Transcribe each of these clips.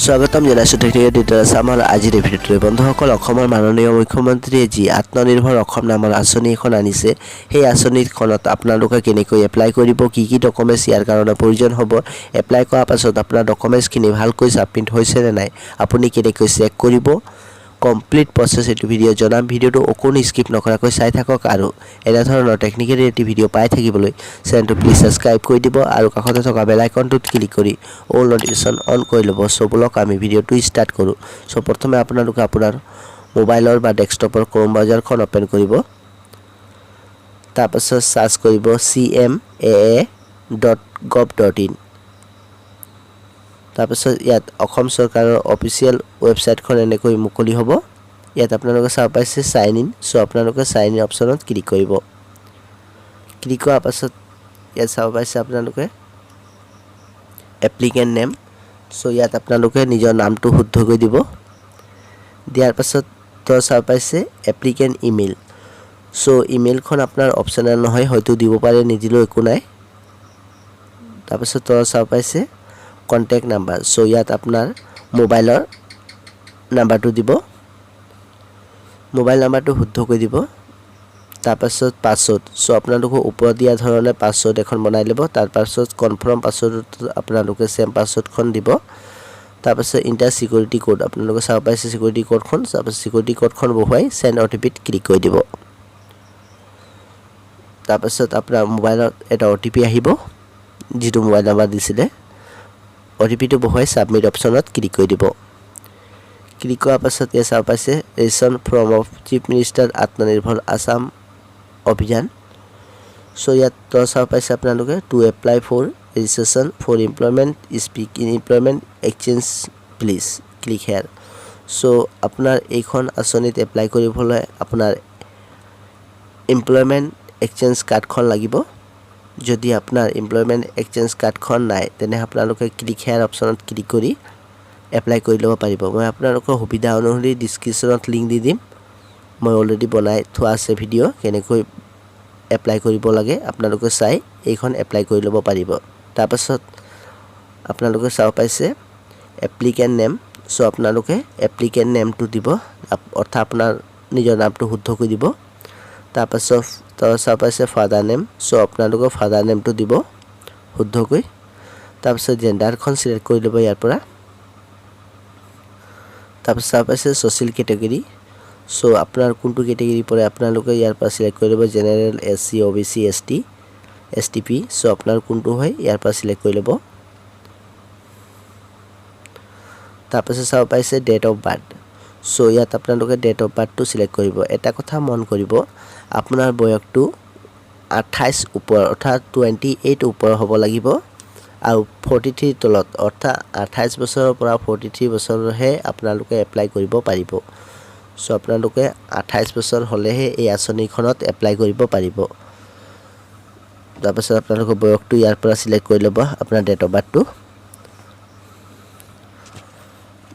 স্বাগতম জনাইছোঁ technical details আছামৰ আজিৰ এই ভিডিঅ'টোলৈ। বন্ধুসকল, অসমৰ মাননীয় মুখ্যমন্ত্ৰীয়ে যি আত্মনিৰ্ভৰ অসম নামৰ আঁচনি এখন আনিছে, সেই আঁচনিখনত আপোনালোকে কেনেকৈ এপ্লাই কৰিব, কি কি ডকুমেণ্টছ ইয়াৰ কাৰণে প্ৰয়োজন হ'ব, এপ্লাই কৰাৰ পাছত আপোনাৰ ডকুমেণ্টছখিনি ভালকৈ ছাবমিট হৈছে নে নাই আপুনি কেনেকৈ চেক কৰিব, কমপ্লিট প্ৰচেছ এইটো ভিডিঅ' জনাম। ভিডিঅ'টো অকণো স্কিপ নকৰাকৈ চাই থাকক আৰু এনেধৰণৰ টেকনিকেল এটি ভিডিঅ' পাই থাকিবলৈ চেনেলটো প্লিজ ছাবস্ক্ৰাইব কৰি দিব আৰু কাষতে থকা বেল আইকনটোত ক্লিক কৰি অল নটিফিকেশ্যন অন কৰি ল'ব। চ' ব'লক, আমি ভিডিঅ'টো ষ্টাৰ্ট কৰোঁ। চ' প্ৰথমে আপোনালোকে আপোনাৰ মোবাইলৰ বা ডেস্কটপৰ ক্ৰ'ম ব্ৰাউজাৰখন অ'পেন কৰিব। তাৰপাছত চাৰ্চ কৰিব cmaa.gov.in। তাৰপাছত ইয়াত অসম চৰকাৰৰ অফিচিয়েল ৱেবছাইটখন এনেকৈ মুকলি হ'ব। ইয়াত আপোনালোকে চাব পাইছে চাইন ইন। চ' আপোনালোকে চাইন ইন অপশ্যনত ক্লিক কৰিব। ক্লিক কৰাৰ পাছত ইয়াত চাব পাইছে আপোনালোকে এপ্লিকেণ্ট নেম। চ' ইয়াত আপোনালোকে নিজৰ নামটো শুদ্ধকৈ দিব। দিয়াৰ পাছত তো চাব পাইছে এপ্লিকেণ্ট ইমেইল। চ' ইমেইলখন আপোনাৰ অপশ্যনেল নহয়, হয়তো দিব পাৰে, নিদিলেও একো নাই। তাৰপাছত তলত চাব পাইছে কণ্টেক্ট নাম্বাৰ। চ' ইয়াত আপোনাৰ মোবাইলৰ নাম্বাৰটো দিব। মোবাইল নাম্বাৰটো শুদ্ধকৈ দিব। তাৰপাছত পাছৱৰ্ড। চ' আপোনালোকে ওপৰত দিয়া ধৰণে পাছৱৰ্ড এখন বনাই ল'ব। তাৰপাছত কনফাৰ্ম পাছৱৰ্ডত আপোনালোকে ছেম পাছৱৰ্ডখন দিব। তাৰপাছত ইণ্টাৰ ছিকিউৰিটি ক'ড। আপোনালোকে চাব পাইছে ছিকিউৰিটি ক'ডখন। তাৰপাছত ছিকিউৰিটি ক'ডখন বহুৱাই চেণ্ড অ' টি পিত ক্লিক কৰি দিব। তাৰপাছত আপোনাৰ মোবাইলত এটা অ' টি পি আহিব, যিটো মোবাইল নাম্বাৰ দিছিলে। অ' টি পিটো বহুৱাই ছাবমিট অপশ্যনত ক্লিক কৰি দিব। ক্লিক কৰাৰ পাছত ইয়াত চাব পাইছে registration form of Chief Minister Atmanirbhar Assam Abhiyan। চ' ইয়াত তলত চাব পাইছে আপোনালোকে, to apply for registration for employment speak in employment exchange, please click here। চ' আপোনাৰ এইখন আঁচনিত এপ্লাই কৰিবলৈ আপোনাৰ এমপ্লয়মেণ্ট এক্সচেঞ্জ কাৰ্ডখন লাগিব। যদি আপোনাৰ এমপ্লয়মেণ্ট এক্সচেঞ্জ কাৰ্ডখন নাই, তেনে আপোনালোকে ক্লিক হেয়াৰ অপশ্যনত ক্লিক কৰি এপ্লাই কৰি ল'ব পাৰিব। মই আপোনালোকৰ সুবিধা অনুসৰি ডিছক্ৰিপশ্যনত লিংক দি দিম। মই অলৰেডি বনাই থোৱা আছে ভিডিঅ', কেনেকৈ এপ্লাই কৰিব লাগে। আপোনালোকে চাই এইখন এপ্লাই কৰি ল'ব পাৰিব। তাৰপাছত আপোনালোকে চাব পাইছে এপ্লিকেণ্ট নেম। চ' আপোনালোকে এপ্লিকেণ্ট নেমটো দিব, অৰ্থাৎ আপোনাৰ নিজৰ নামটো শুদ্ধকৈ দিব। তাৰপাছত তলত চাব পাইছে ফাদাৰ নেম। চ' আপোনালোকৰ ফাদাৰ নেমটো দিব শুদ্ধকৈ। তাৰপিছত জেণ্ডাৰখন চিলেক্ট কৰি ল'ব ইয়াৰ পৰা। তাৰপিছত চাব পাইছে ছ'চিয়েল কেটেগৰী। চ' আপোনাৰ কোনটো কেটেগৰী পৰে, আপোনালোকে ইয়াৰ পৰা চিলেক্ট কৰি ল'ব, general, S C, O' B C, S T, S T P. So' আপোনাৰ কোনটো হয়, ইয়াৰ পৰা চিলেক্ট কৰি ল'ব। তাৰপাছত চাব পাইছে ডেট অফ বাৰ্থ। চ' ইয়াত আপোনালোকে ডেট অফ বাৰ্থটো চিলেক্ট কৰিব। এটা কথা মন কৰিব, আপোনাৰ বয়সটো 28 ওপৰ, অৰ্থাৎ 28 ওপৰ হ'ব লাগিব আৰু 43 তলত, অৰ্থাৎ 28 বছৰৰ পৰা 43 বছৰহে আপোনালোকে এপ্লাই কৰিব পাৰিব। চ' আপোনালোকে 28 বছৰ হ'লেহে এই আঁচনিখনত এপ্লাই কৰিব পাৰিব। তাৰপাছত আপোনালোকৰ বয়সটো ইয়াৰ পৰা চিলেক্ট কৰি ল'ব, আপোনাৰ ডেট অফ বাৰ্থটো।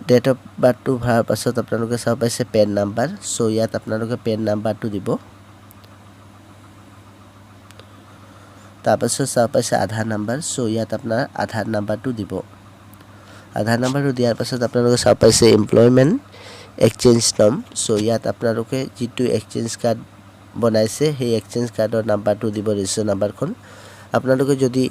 ডেট অফ বাৰ্থটো ভৰাৰ পাছত আপোনালোকে চাব পাইছে পেন নাম্বাৰ। চ' ইয়াত আপোনালোকে পেন নাম্বাৰটো দিব। তাৰপাছত চাব পাইছে আধাৰ নাম্বাৰ। চ' ইয়াত আপোনাৰ আধাৰ নাম্বাৰটো দিব। আধাৰ নাম্বাৰটো দিয়াৰ পাছত আপোনালোকে চাব পাইছে এমপ্লয়মেণ্ট এক্সচেঞ্জ নম। চ' ইয়াত আপোনালোকে যিটো এক্সচেঞ্জ কাৰ্ড বনাইছে, সেই এক্সচেঞ্জ কাৰ্ডৰ নাম্বাৰটো দিব, ৰেজিষ্টাৰ নাম্বাৰখন। আপোনালোকে যদি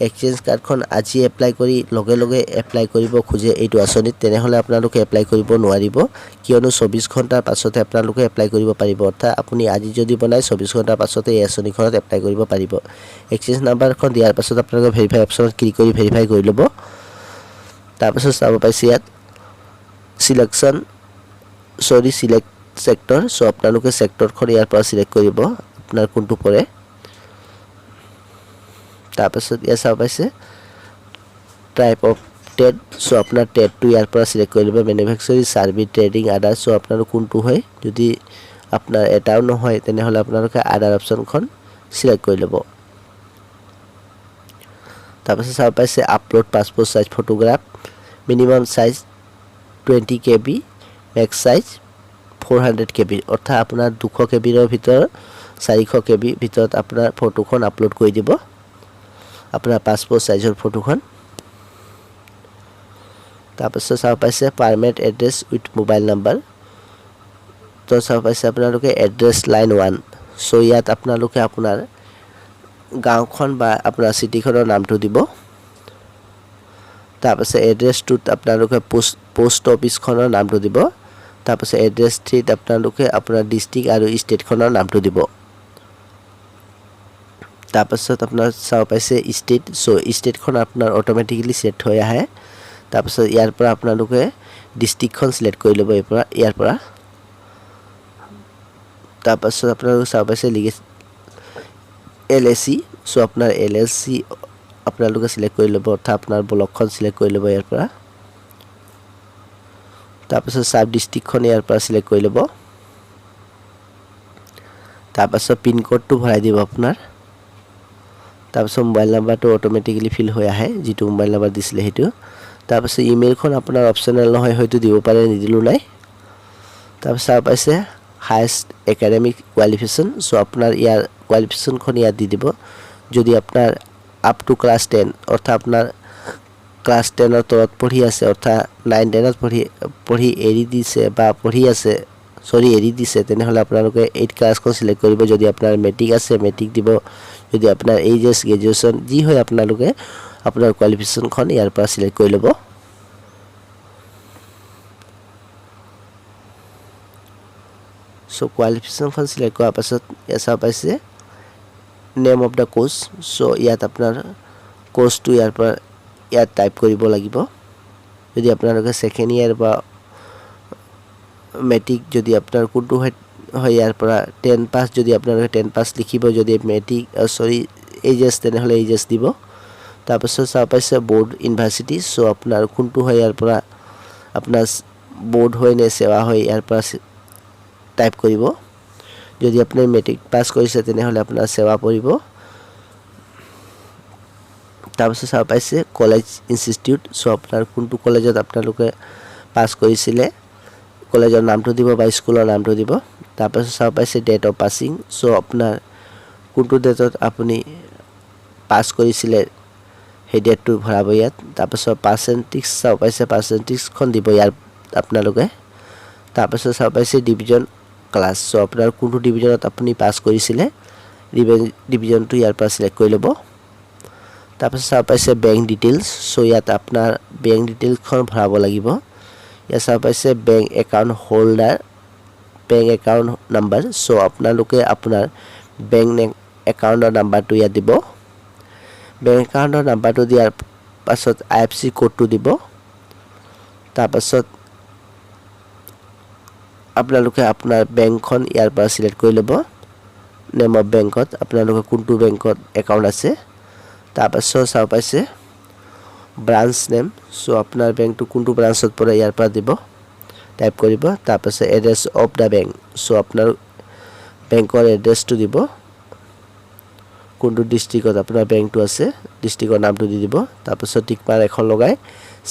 এক্সচেঞ্জ কাৰ্ডখন আজি এপ্লাই কৰি লগে লগে এপ্লাই কৰিব খোজে এইটো আঁচনিত, তেনেহ'লে আপোনালোকে এপ্লাই কৰিব নোৱাৰিব। কিয়নো 24 ঘণ্টাৰ পাছতহে আপোনালোকে এপ্লাই কৰিব পাৰিব। অৰ্থাৎ আপুনি আজি যদি বনায়, 24 ঘণ্টাৰ পাছতে এই আঁচনিখনত এপ্লাই কৰিব পাৰিব। এক্সচেঞ্জ নাম্বাৰখন দিয়াৰ পাছত আপোনালোকে ভেৰিফাই অপশ্যনত ক্লিক কৰি ভেৰিফাই কৰি ল'ব। তাৰপাছত চাব পাইছে ইয়াত চিলেকশ্যন, চৰি, চিলেক্ট ছেক্টৰ। চ' আপোনালোকে ছেক্টৰখন ইয়াৰ পৰা চিলেক্ট কৰিব, আপোনাৰ কোনটো পৰে। তাৰপাছত ইয়াত চাব পাইছে টাইপ অফ ট্ৰেড। চ' আপোনাৰ ট্ৰেডটো ইয়াৰ পৰা চিলেক্ট কৰি ল'ব, মেনুফেকচাৰিং, ছাৰ্ভিচ, ট্ৰেডিং, আদাৰ। চ' আপোনাৰ কোনটো হয়, যদি আপোনাৰ এটাও নহয়, তেনেহ'লে আপোনালোকে আদাৰ অপশ্যনখন চিলেক্ট কৰি ল'ব। তাৰপাছত চাব পাইছে upload passport size photograph, minimum size 20 KB, max size 400 KB। অৰ্থাৎ আপোনাৰ 200 কেবিৰ ভিতৰত 400 কেবিৰ ভিতৰত আপোনাৰ ফটোখন আপলোড কৰি দিব, আপোনাৰ পাছপৰ্ট চাইজৰ ফটোখন। তাৰপাছত চাব পাইছে permanent address with mobile number। তো চাব পাইছে আপোনালোকে এড্ৰেছ লাইন 1। চ' ইয়াত আপোনালোকে আপোনাৰ গাঁওখন বা আপোনাৰ চিটিখনৰ নামটো দিব। তাৰপাছত এড্ৰেছটোত আপোনালোকে পোষ্ট অফিচখনৰ নামটো দিব। তাৰপাছত এড্ৰেছ 3ত আপোনালোকে আপোনাৰ ডিষ্ট্ৰিক্ট আৰু ষ্টেটখনৰ নামটো দিব। তাৰপাছত আপোনাৰ চাব পাইছে ষ্টেট। চ' ষ্টেটখন আপোনাৰ অট'মেটিকেলি ছেট হৈ আহে। তাৰপাছত ইয়াৰ পৰা আপোনালোকে ডিষ্ট্ৰিক্টখন চিলেক্ট কৰি ল'ব ইয়াৰ পৰা। তাৰপাছত আপোনালোকে চাব পাইছে লিগে এলএচি। চ' আপোনাৰ এলএচি আপোনালোকে চিলেক্ট কৰি ল'ব, অৰ্থাৎ আপোনাৰ ব্লকখন চিলেক্ট কৰি ল'ব ইয়াৰ পৰা। তাৰপাছত চাব ডিষ্ট্ৰিক্টখন ইয়াৰ পৰা চিলেক্ট কৰি ল'ব। তাৰপাছত পিনক'ডটো ভৰাই দিব আপোনাৰ। তাৰপাছত মোবাইল নাম্বাৰটো অট'মেটিকেলি ফিল হৈ আহে, যিটো মোবাইল নাম্বাৰ দিছিলে সেইটো। তাৰপাছত ইমেইলখন আপোনাৰ অপশ্যনেল নহয়, হয়তো দিব পাৰে, নিদিলেও নাই। তাৰপাছত চাব পাইছে হায়েষ্ট একাডেমিক কোৱালিফিকেশ্যন। চ' আপোনাৰ ইয়াৰ কোৱালিফিকেশ্যনখন ইয়াত দি দিব। যদি আপোনাৰ আপ টু ক্লাছ 10, অৰ্থাৎ আপোনাৰ ক্লাছ 10ৰ তলত পঢ়ি আছে, অৰ্থাৎ 9 10ত পঢ়ি পঢ়ি এৰি দিছে বা পঢ়ি আছে, চৰি, এৰি দিছে, তেনেহ'লে আপোনালোকে 8 ক্লাছখন চিলেক্ট কৰিব। যদি আপোনাৰ মেট্ৰিক আছে, মেট্ৰিক দিব। যদি আপোনাৰ এইচ এছ, গ্ৰেজুৱেশ্যন যি হয়, আপোনালোকে আপোনাৰ কোৱালিফিকেশ্যনখন ইয়াৰ পৰা চিলেক্ট কৰি ল'ব। চ' কোৱালিফিকেশ্যনখন চিলেক্ট কৰাৰ পাছত ইয়াত চাব পাইছে name of the course। So ইয়াত আপোনাৰ কোৰ্চটো ইয়াৰ পৰা ইয়াত টাইপ কৰিব লাগিব। যদি আপোনালোকে ছেকেণ্ড ইয়েৰ বা মেট্ৰিক, যদি আপোনাৰ কোনটো হয় হয় ইয়াৰ পৰা 10 পাছ, যদি আপোনালোকে 10 পাছ লিখিব। যদি মেট্ৰিক, চৰি, এইচ এছ, তেনেহ'লে এইচ এছ দিব। তাৰপাছত চাব পাইছে বৰ্ড, ইউনিভাৰ্চিটি। চ' আপোনাৰ কোনটো হয় ইয়াৰ পৰা, আপোনাৰ বৰ্ড হয় নে সেৱা হয়, ইয়াৰ পৰা টাইপ কৰিব। যদি আপুনি মেট্ৰিক পাছ কৰিছে, তেনেহ'লে আপোনাৰ সেৱা পৰিব। তাৰপাছত চাব পাইছে কলেজ ইনষ্টিটিউট। চ' আপোনাৰ কোনটো কলেজত আপোনালোকে পাছ কৰিছিলে, কলেজৰ নামটো দিব বা স্কুলৰ নামটো দিব। তাৰপাছত চাব পাইছে ডেট অফ পাছিং। চ' আপোনাৰ কোনটো ডেটত আপুনি পাছ কৰিছিলে, সেই ডেটটো ভৰাব ইয়াত। তাৰপাছত পাৰ্চেণ্টেজ চাব পাইছে, পাৰ্চেণ্টেজখন দিব ইয়াত আপোনালোকে। তাৰপাছত চাব পাইছে ডিভিজন ক্লাছ। চ' আপোনাৰ কোনটো ডিভিজনত আপুনি পাছ কৰিছিলে, ডিভিজনটো ইয়াৰ পৰা চিলেক্ট কৰি ল'ব। তাৰপাছত চাব পাইছে বেংক ডিটেইলছ। চ' ইয়াত আপোনাৰ বেংক ডিটেইলছখন ভৰাব লাগিব। ইয়াত চাব পাইছে bank account holder, bank account number। So আপোনালোকে আপোনাৰ বেংক একাউণ্টৰ নাম্বাৰটো ইয়াত দিব। বেংক একাউণ্টৰ নাম্বাৰটো দিয়াৰ পাছত আইএফচি ক'ডটো দিব। তাৰপাছত আপোনালোকে আপোনাৰ বেংকখন ইয়াৰ পৰা চিলেক্ট কৰি ল'ব। নেম অফ বেংকত আপোনালোকে কোনটো বেংকত একাউণ্ট আছে। তাৰপাছত চাব পাইছে ব্ৰাঞ্চ নেম। চ' আপোনাৰ বেংকটো কোনটো ব্ৰাঞ্চত পৰে, ইয়াৰ পৰা দিব, টাইপ কৰিব। তাৰপাছত address of the bank। So আপোনাৰ বেংকৰ এড্ৰেছটো দিব। কোনটো ডিষ্ট্ৰিক্টত আপোনাৰ বেংকটো আছে, ডিষ্ট্ৰিক্টৰ নামটো দি দিব। তাৰপাছত টিক মাৰ্ক এখন লগাই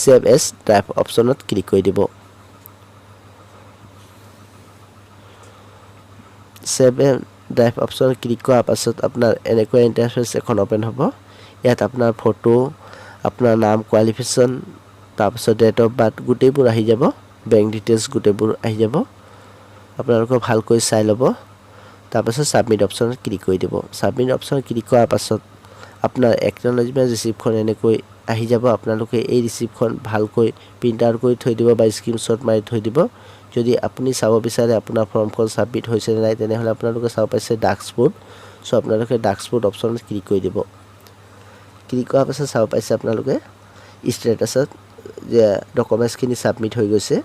ছেভ এজ ড্ৰাফ্ট অপশ্যনত ক্লিক কৰি দিব। ছেভ এণ্ড ড্ৰাফ্ট অপশ্যনত ক্লিক কৰাৰ পাছত আপোনাৰ এনেকুৱা ইণ্টাৰফেচ এখন অ'পেন হ'ব। ইয়াত আপোনাৰ ফটো, আপোনাৰ নাম, কোৱালিফিকেশ্যন, তাৰপিছত ডেট অফ বাৰ্থ গোটেইবোৰ আহি যাব। বেংক ডিটেইলছ গোটেইবোৰ আহি যাব। আপোনালোকে ভালকৈ চাই ল'ব। তাৰপাছত ছাবমিট অপশ্যনত ক্লিক কৰি দিব। ছাবমিট অপশ্যনত ক্লিক কৰাৰ পাছত আপোনাৰ একনলেজমেণ্ট ৰিচিপ্টখন এনেকৈ আহি যাব। আপোনালোকে এই ৰিচিপ্টখন ভালকৈ প্ৰিণ্ট আউট কৰি থৈ দিব বা স্ক্ৰীনশ্বট মাৰি থৈ দিব। যদি আপুনি চাব বিচাৰে আপোনাৰ ফৰ্মখন ছাবমিট হৈছে নে নাই, তেনেহ'লে আপোনালোকে চাব পাইছে ডাছবৰ্ড। চ' আপোনালোকে ডাছবৰ্ড অপশ্যনত ক্লিক কৰি দিব। ক্লিক কৰাৰ পাছত চাব পাইছে আপোনালোকে ষ্টেটাছত যে ডকুমেণ্টছখিনি ছাবমিট হৈ গৈছে।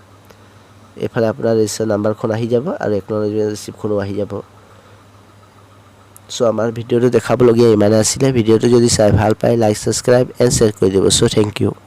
এইফালে আপোনাৰ ৰেজিষ্টাৰ নাম্বাৰখন আহি যাব আৰু একনলেজমেণ্ট ৰিচিপ্টখনো আহি যাব। চ' আমাৰ ভিডিঅ'টো দেখাবলগীয়া ইমানে আছিলে। ভিডিঅ'টো যদি চাই ভাল পায়, লাইক, ছাবস্ক্ৰাইব এণ্ড শ্বেয়াৰ কৰি দিব। চ' thank U.